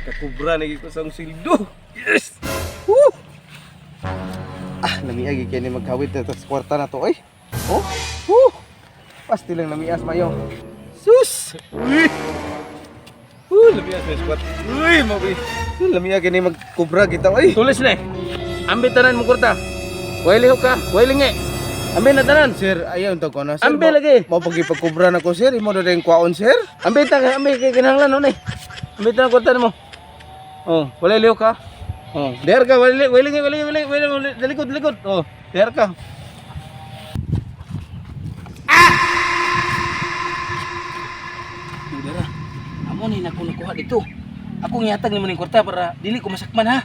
Nakakubra na ko sa akong sildo. Yes! Woo! Ah, namiagi kaya ni magkawit na tas kwarta na to, oy. Oh, woo! Pasti lang namias mayo. Sus! Uy! Woo, lamias may squat. Uy, mabi. Lamiag ni magkubra kita, oy. Tulis na eh. Ambi tanan mo kurta. Way lihok ka, way lingi. Ambi na tanan. Sir, ayaw unta ko na, sir. Ambi lagi. Mao pagipagkubra na ko, sir. Imo na rin kwaon, sir. Ambi ta, ambi kay kinahanglan nun eh. Ambi tanan kurta mo. Oh, walay lihok ka. Oh, der ka, way lingi, way lingi, way lingi, way lingi, dalikod, dalikod. Oh, der ka. Ah! Dara. Amo ni nako nakuha dito. Ako gihatag nimo ning kwarta para dili ko masakman ha.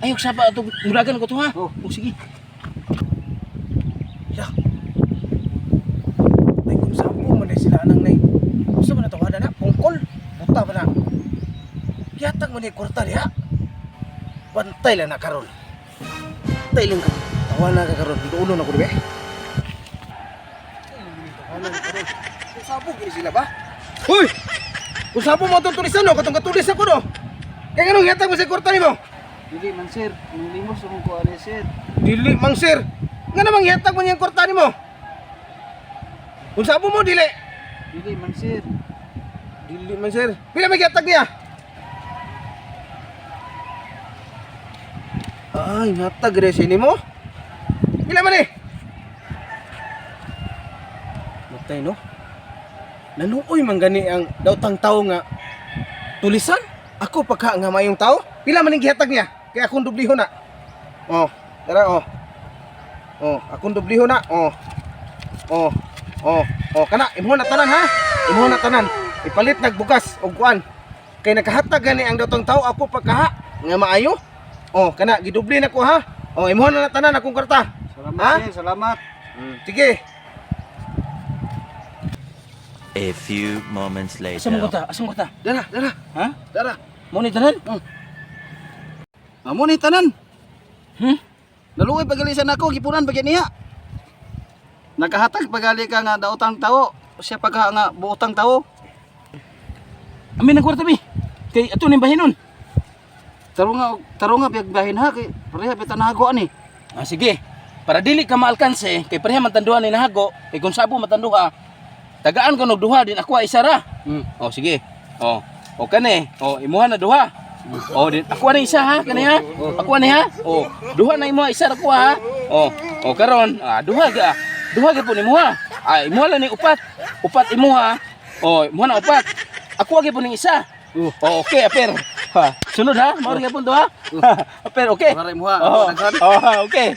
Ayok saba ato muragan ko to ha. Oh, sige. Ya. Nay, kung saan po man na sila anang nay. Usa man na tawada na, pungkol. Buta ba na. Yatag man ni kwarta diha. Bantay lang na karon. Bantay lang ka. Tawa na ka karon. Dulo na ko dibe. Kung saan po gini sila ba? Hoy! Kung saan po mo itong tulisan no? Katong katulis ako no? Kaya ganun, yatag mo sa kwarta nimo? Dili man sir, nilimos akong kuha ni sir. Dili mang sir. Nga namang yatag mo niyang kwarta nimo? Kung saan po mo, dili. Dili man sir. Dili man sir. Pila may gihatag niya? Ay, natag rin sini mo. Pila man eh? Matay no? Naluoy man gani ang daotang tao nga tulisan. Ako pagka nga mayong tao. Pila man ang gihatag niya? Kaya akong dubliho na. Oh, tara oh. Oh, akong dubliho na. Oh. Oh. Oh, oh kana imong na tanan ha. Imong na tanan. Ipalit nagbugas og kuan. Kay nakahatag gani ang datong tao ako pagkaha nga maayo. Oh, kana gidubli na ko ha. Oh, imong na tanan akong kwarta. Salamat Ha? sir, salamat. Sige. A few moments later. Asa mo kwarta? Asa mo kwarta? Dara, dara, Ha? dara. Mo ni tanan? Amo ni tanan. Hmm? Naluoy pagalisan ako, gipunan pagyan niya. Nakahatag pagali ka nga daotang tao, siya pagka nga buotang tao. Ambi na kwarta bi. Kay ato ning bahinon. Taro nga biyag bahin ha kay pareha bita nahago ani. Ah, sige. Para dili ka maalkanse, kay pareha man tanduha ni nahago, kay kung sabo matanduha, tagaan ka og duha din ako isa ra. Oh, sige. Oh, o kani. Oh, imuha na duha. Oh, din ako na isa ha, kani ha. Ako ni ha. Oh, duha na imuha isa ra ko ha. Oh, oh karon, ah, duha ga. Duha gyud po nimuha. Ah, imuha lang ni upat. Upat imuha. Oh, imuha na upat. Ako gyud po ning isa. Oh, okay, aper. Ha, sunod ha, mao ra gyud po duha. Aper, okay. Para imuha, Oh, daghan. oh, okay.